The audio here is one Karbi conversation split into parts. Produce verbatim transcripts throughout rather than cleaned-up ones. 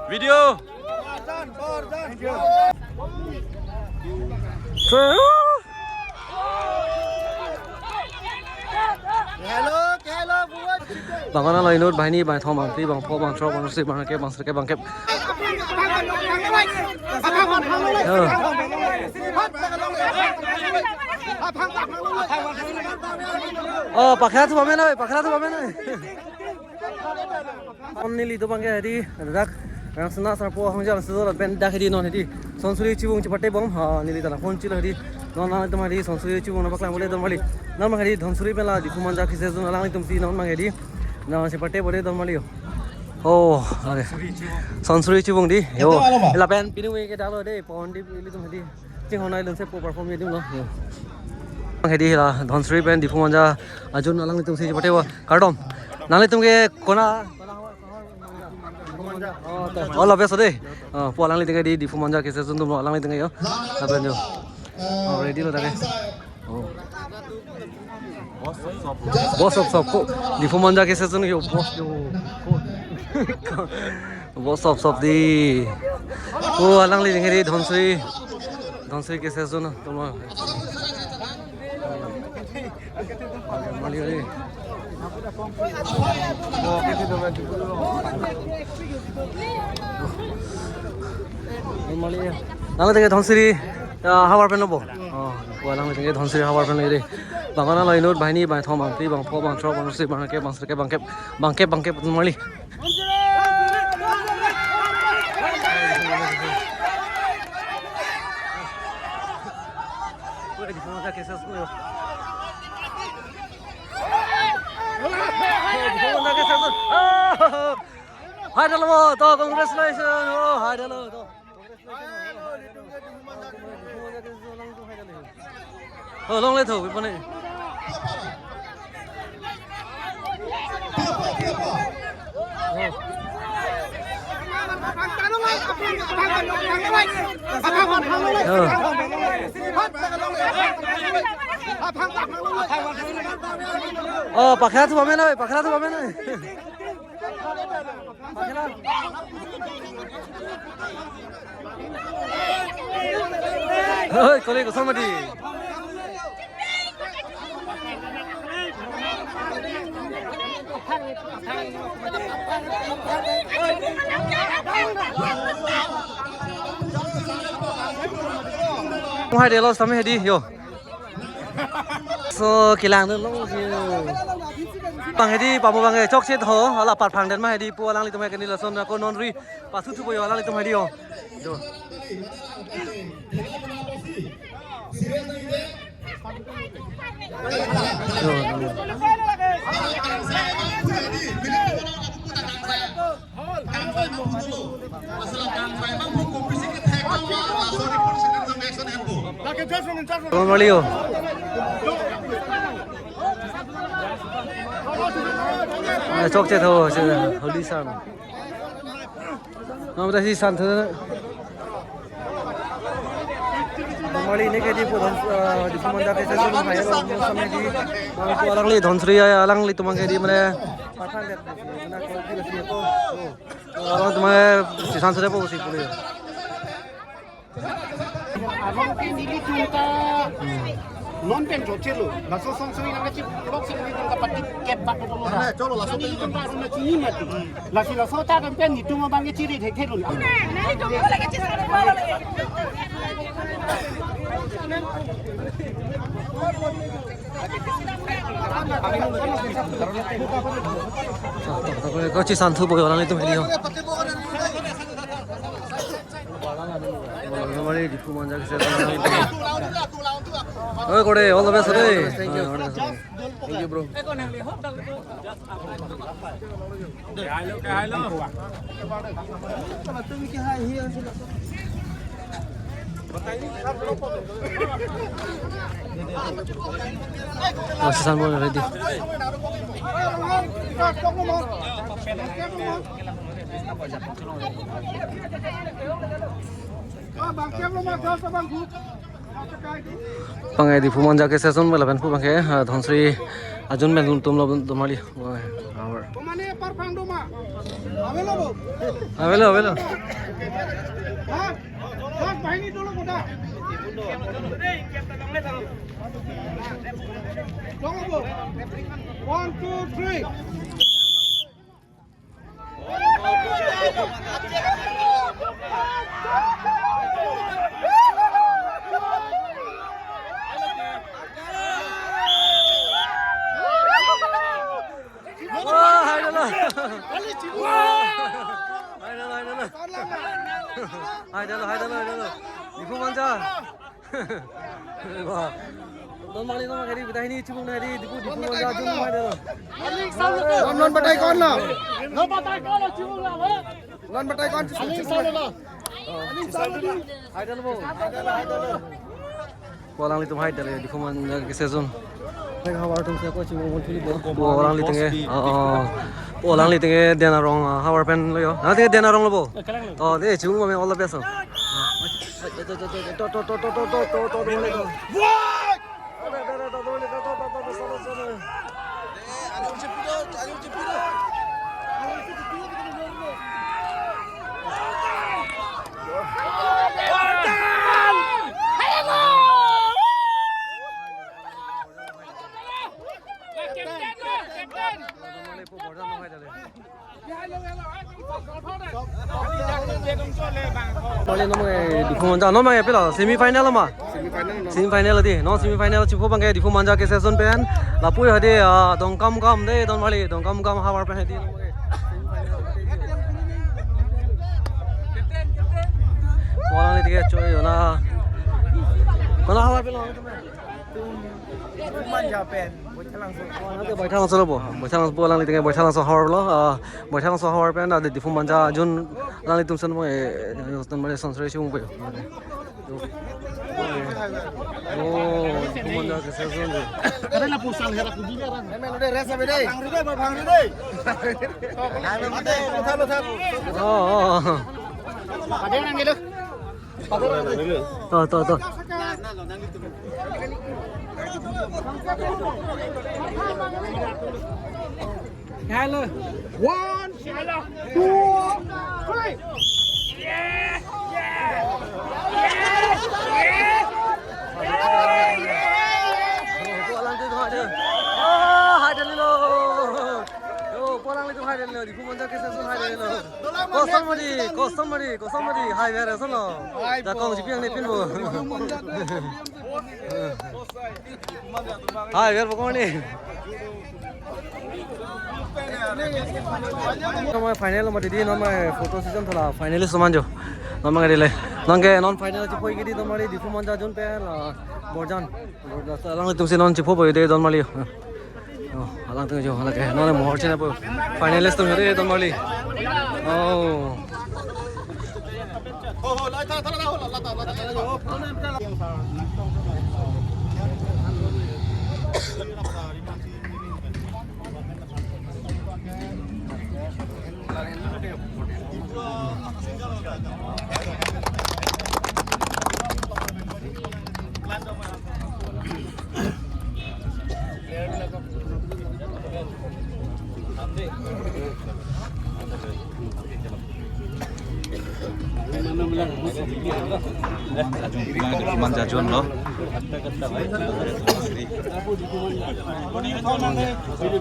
Video. Bang kona lo inut, bang hini, bang thom, bang phli, bang pho, bang throk, bang isi, bang kep, bang sirkep, bang kep. Oh, pakha thu amen oi, pakha thu amen oi. Om neli to bang ke hedi, dak Rangsina Sarpo Ahongjang Sejor pen dak hedi non hedi Dhansiri chibung chepate bom, ha, neli ta na phone chilo hedi. Non nanglitum hedi Dhansiri chibung nangpaklang bole don mali. Non bang hedi Dhansiri pen la Diphu Manja Kese Zone alanglitum si non bang hedi. Na chepate bole don mali yo. Oh, are. Dhansiri chibung di. Yo. Lapen pini we ke dalo de, pon di ilitum hedi. Chinghon nai lungse po perform edim lo. Hedi la Dhansiri pen Diphu Manja a-zone alanglitum si chepate wa kardom. Nanglitum ke kona? Oh, to. All of us de. Oh, po alanglitum ke di Diphu Manja Kese Zone atum lo alanglitum ke yo. Lapen yo. Oh, ready lo tadi. Oh. Boss of sop ko. Diphu Manja Kese Zone yo, boss yo. Ko. Boss of sop di. Ko alangli ding hedi Dhansiri. Dhansiri Kese Zone atum lo. Mali, mali. Mali ya. Nangli teke Dhansiri, ya, havar pen lo bo. Oh, ko alangli teke Dhansiri havar pen lo de. Bang kona lo inut, bang hini, bang thom, bang phli, bang pho, bang throk, bang isi, bang kep, bang sirkep, bang kep, bang kep, bang kep, mali. Hai dalo, to, congratulations. Oh, hai dalo, to. Oh, long le tho, pi pone. Oh, pakha thu amen oi, pakha thu amen oi. Hoi, kole koson mati. Hai dalo, sami hedi yo. So, kelang dun long si. Bang hedi, pamu bang, eh, chokche tho, hala apar phang den ma hedi, po alanglitum ke ni lason ako non ri, pasu thu po yo alanglitum hedi yo. Do. Do, do. Don mali yo. Eh, chokche tho, che, holi san. Namda si san tho. Don mali ne ke di po don, eh, di po manja ke sa sun hai lo, mo sa me di. Bang po alangli Dhansiri alanglitum ke di mane. Pathan det. Mana ko di si ko. Alangtum ke si san sore po si puli. Arong ke nelitum ta non pen chotchelo. Laso song song nang chip lok sing nelitum ta pati kep bak dolo. Cholo, laso nelitum ta arong chini mati. Lasi laso ta kan pen nelitum abang ke chiri thek thek lo. Ko chi san thu po yo lang itum heli ho. Mari di phu manja ke. Oi, kore, all the best, re. Thank you. Thank you, bro. Masih sambung ready. Bangke Diphu Manja ke season bela pen pu bangke, ah, Dhansiri ajun pen tum lo tum mali. Wah, awar. Avelo, avelo. One, two, three. Wah, hai dolo. Hai dolo, hai dolo. Hai dolo, hai dolo, hai dolo. Diphu Manja. Wah. Don mali, don mali, kita ini cuma dari Diphu, Diphu Manja ajun hai dolo. Non, non batai ko-an lo? Non batai ko-an lo, cuma lo. Non batai ko-an, cuma lo. Hai dolo, bo. Pu alanglitum hai dolo, Diphu Manja ke season. Thek havar atum si ako cuma mau chuli bo. Pu alanglitum ke. Oh, oh. Pu alanglitum ke Dien Arong, ah, havar pen lo yo. Nanti ke Dien Arong lo bo. Oh, de cuma mau all the best. To, to, to. Mali, non bangke Diphu Manja, non bangke pilo, semi final ma? Semi final, non. Semi final di, non semi final chipho bangke Diphu Manja ke season pen. Lapu hadi, ah, Dongkamukam de, don mali, Dongkamukam havar pen hadi. Pu alanglitum ke choi yo na. Kona havar pen lo? Manja pen, Baithalangso. Nanti Baithalangso lo bo. Baithalangso, pu alanglitum ke Baithalangso havar lo. Ah, Baithalangso havar pen, ah, Diphu Manja ajun alanglitum sen mo, eh, eh, ton mali son sre si ung pe. Oh, Diphu Manja ke season de. Karena pusang hera kubi kan. Emang udah rest apa deh? Bang Rida, Bang Rida. Oh, oh, oh. Ada yang gitu. To, to, to. Hello. One, two, three. Pu alanglitum hai dolo. Ah, hai dolo. Yo, pu alanglitum hai dolo. Diphu Manja ke season hai dolo. Koson mari, koson mari, koson mari. Hai, biar koson lo. Jakong jipi yang nepin bo. Hai, biar pokok ni. Nama final lo mati di, nama photo session thola finalist lo manjo. Nama ngai le. Nang ke non final chipho ke di, don mali, Diphu Manja ajun pen la Borjan. Borjan alanglitum si non chipho po de, don mali. Oh, alangtum jo, alangke. Non mohor china po. Finalist atum hore, don mali. Oh. Ajun, Diphu Manja ajun lo.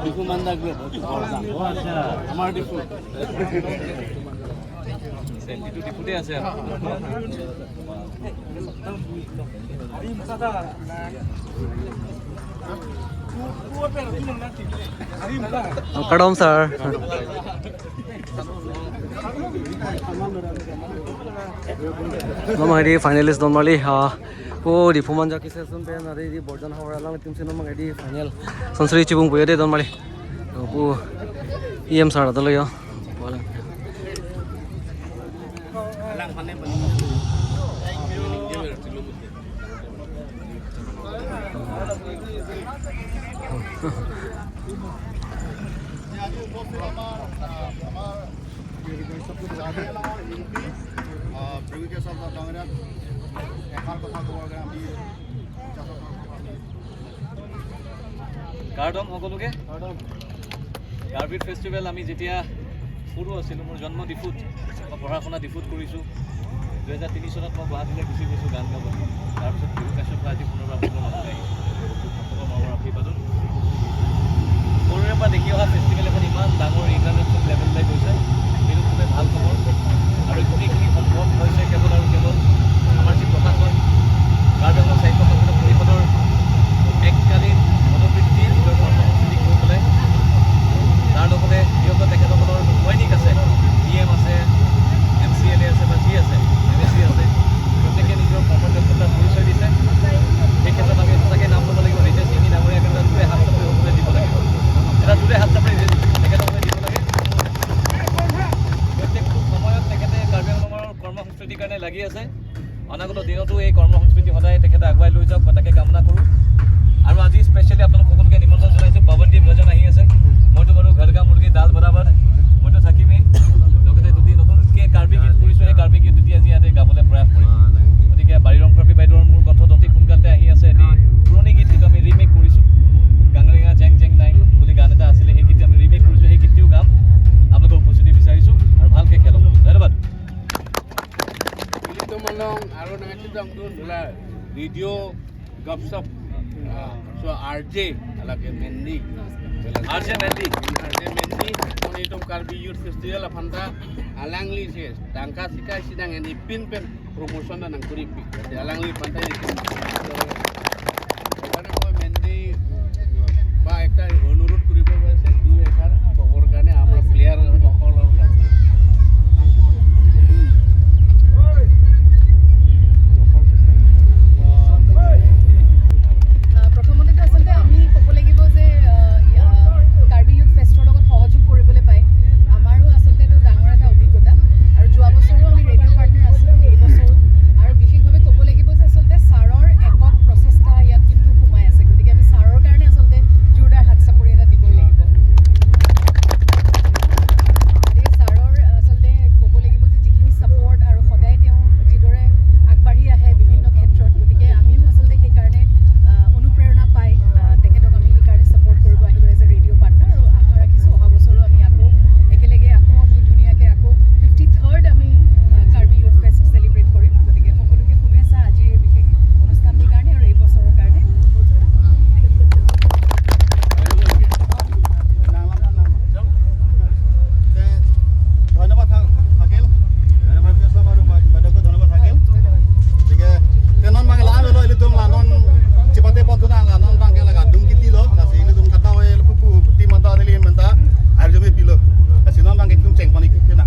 Diphu Manja group. আমাৰ ডিফু। এইটো ডিফুতে আছে। Kardom, sir. Mama, hari finalist don mali, ha. Pu Diphu Manja ke season pen, hari di Borjan havar alanglitum si non bangke di final. Son sri chibung puya de, don mali. Pu E M sir ata lo yo. কাৰ্ডম সকলোকে। কাৰ্বি ফেষ্টিভেল আমি যেতিয়া সৰু আছিলোঁ, মোৰ জন্ম ডিফুত, মই পঢ়া শুনা ডিফুত কৰিছোঁ। দুহেজাৰ তিনি চনত মই গুৱাহাটীলৈ গুচি গৈছোঁ গান গাবলৈ। তাৰপিছত বিহু কাশ্যপ আজি পুনৰবাৰ আপোনালোকৰ মাজলৈ আহিছোঁ। আপোনালোকৰ মৰমৰ আশীৰ্বাদত সৰুৰে পৰা দেখি অহা ফেষ্টিভেল এখন ইমান ডাঙৰ ইণ্টাৰনেশ্যনেল লেভেললৈ গৈছে, এইটো খুবেই ভাল খবৰ। আৰু গোটেইখিনি সম্ভৱ হৈছে কেৱল আৰু কেৱল আমাৰ যি প্ৰশাসন, কাৰ্বি আংলং স্বায়ত্তশাসিত পৰিষদৰ এককালীন মনোবৃত্তি, নিজৰ কৰ্মসূচী গৈ পেলাই, তাৰ লগতে যিসকল তেখেতসকলৰ সৈনিক আছে, ডি এম আছে, এম চি এল এ আছে বা যি আছে, এম এ চি আছে, প্ৰত্যেকে নিজৰ কৰ্মদক্ষতা পৰিচয় দিছে। সেই ক্ষেত্ৰত আমি সঁচাকৈ নাম ল'ব লাগিব ৰিতেশ নেওগ ডাঙৰীয়াক এটা জোৰে হাত চাপৰি সকলোৱে দিব লাগিব। এটা জোৰে হাত চাপৰি তেখেতসকলে দিব লাগে। প্ৰত্যেকটো সময়ত তেখেতে কাৰ্বি আংলঙৰ কৰ্মসংস্কৃতিৰ কাৰণে লাগি আছে। অনাগত দিনতো এই কৰ্মসংস্কৃতি সদায় তেখেতে আগুৱাই লৈ যাওক, মই তাকে কামনা কৰোঁ। আৰু আজি স্পেচিয়েলি আপোনালোক সকলোকে নিমন্ত্ৰণ জনাইছোঁ, পৱনদীপ ৰজন আহি আছে। মইতো বাৰু ঘৰ কা মুৰ্গী ডাল বৰাবৰ, মইতো থাকিমেই। লগতে যদি নতুনকৈ কাৰ্বি গীত কৰিছোঁ, সেই কাৰ্বি গীত যদি আজি ইয়াতে গাবলৈ প্ৰয়াস কৰিম। গতিকে বাৰীৰ ৰংফৰাপী বাইদেউৰ মোৰ কণ্ঠত অতি সোনকালতে আহি আছে এটি পুৰণি গীত, যিটো আমি ৰিমেক কৰিছোঁ। গাংৰেঙা জেং জেং নাইং বুলি গান এটা আছিলে, সেই গীতটো আমি ৰিমেক কৰিছোঁ, সেই গীতটিও গাম। আপোনালোকৰ উপস্থিতি বিচাৰিছোঁ আৰু ভালকৈ খেলক। ধন্যবাদ। Ilitum along aro nangchedondun la radio gupshup. Ah, so R J, alake Mandy. R J Mandy. R J Mandy, ilitum Karbi Youth Festival aphanta alangli si tangka sika sidang eni pin pen promotion ta nangkuripi. Jadi alangli aphanta ini. Karena kami Mandy ba ekta onurudh koribo oise, dui ekar khobor karne amar player okolor karne. আহ, প্ৰথমতেতো আচলতে আমি ক'ব লাগিব যে, আহ, ইয়া, কাৰ্বি ইউথ ফেষ্টৰ লগত সহযোগ কৰিবলৈ পাই আমাৰো আচলতে এইটো ডাঙৰ এটা অভিজ্ঞতা। আৰু যোৱা বছৰো আমি ৰেডিঅ' পাৰ্টনাৰ আছিলোঁ, এই বছৰো। আৰু বিশেষভাৱে ক'ব লাগিব যে আচলতে ছাৰৰ একক প্ৰচেষ্টা ইয়াত কিন্তু সোমাই আছে। গতিকে আমি ছাৰৰ কাৰণে আচলতে জোৰদাৰ হাত চাপৰি এটা দিবই লাগিব। গতিকে ছাৰৰ আচলতে ক'ব লাগিব যে যিখিনি ছাপৰ্ট আৰু সদায় তেওঁ যিদৰে আগবাঢ়ি আহে বিভিন্ন ক্ষেত্ৰত, গতিকে আমিও আচলতে সেইকাৰণে, আহ, অনুপ্ৰেৰণা পাই, আহ, তেখেতক আমি সেইকাৰণে ছাপৰ্ট কৰিব আহিলোঁ এজ এ ৰেডিঅ' পাৰ্টনাৰ। আৰু আশা ৰাখিছোঁ অহা বছৰো আমি আকৌ একেলগে আকৌ আমি ধুনীয়াকৈ আকৌ ফিফটি থাৰ্ড আমি, আহ, কাৰ্বি ইউথ ফেষ্ট চেলিব্ৰেট কৰিম। গতিকে সকলোকে শুভেচ্ছা আজিৰ এই বিশেষ অনুষ্ঠানটিৰ কাৰণে আৰু এই বছৰৰ কাৰণে। বহুত বহুত ধন্যবাদ। ধন্যবাদ থা-, থাকিল। ধন্যবাদ দিছো আৰু মই বাইদেউকো ধন্যবাদ থাকিল। গতিকে tenon bang la velo ilitum la non chipate pon tuna la non bang ke la kadung kiti lo, lasi ilitum kata we pupu team anta dili menta air jome pilo. Lasi non bang ilitum cheng pani kena.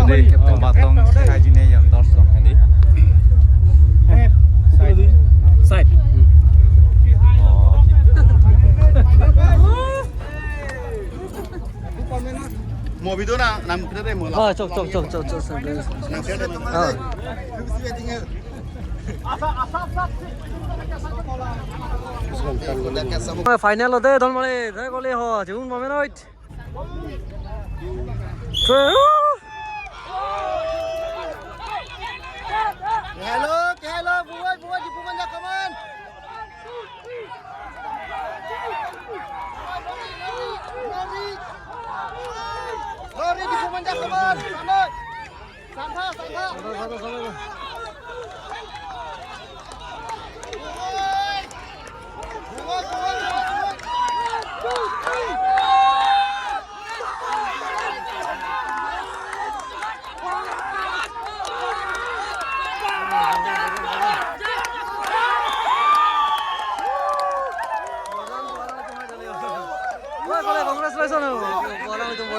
Dei, batong kaji ne ya, torch tong hai dei. Side. Mo video na, nam kita dei mo la. Ah, chok, chok, chok, chok, chok, chok. Nang share dei. Ah. Final lo dei, don male, dei kole ho, jun moment oi. Hello, hello, buat, buat di Pumanja, come on. Lori, lori di Pumanja, come on. Sana, sana, sana.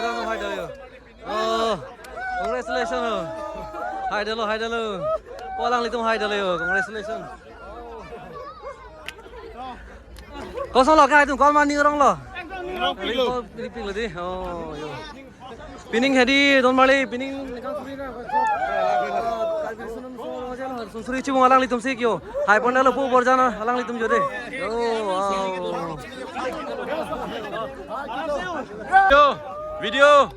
Congratulations. Oh, congratulations. Hai dalo, hai dalo. Pu alanglitum hai dalo. Congratulations. Kosonlo ke itum, kol mani rong lo? Rong pilo. Rong pilo dei. Oh, yo. Pining hedi don mali, pining. Sunsuri chibung alanglitum si kyo. Hai pon dalo pu borjana alanglitum jo dei. Yo, wow. Yo. Video.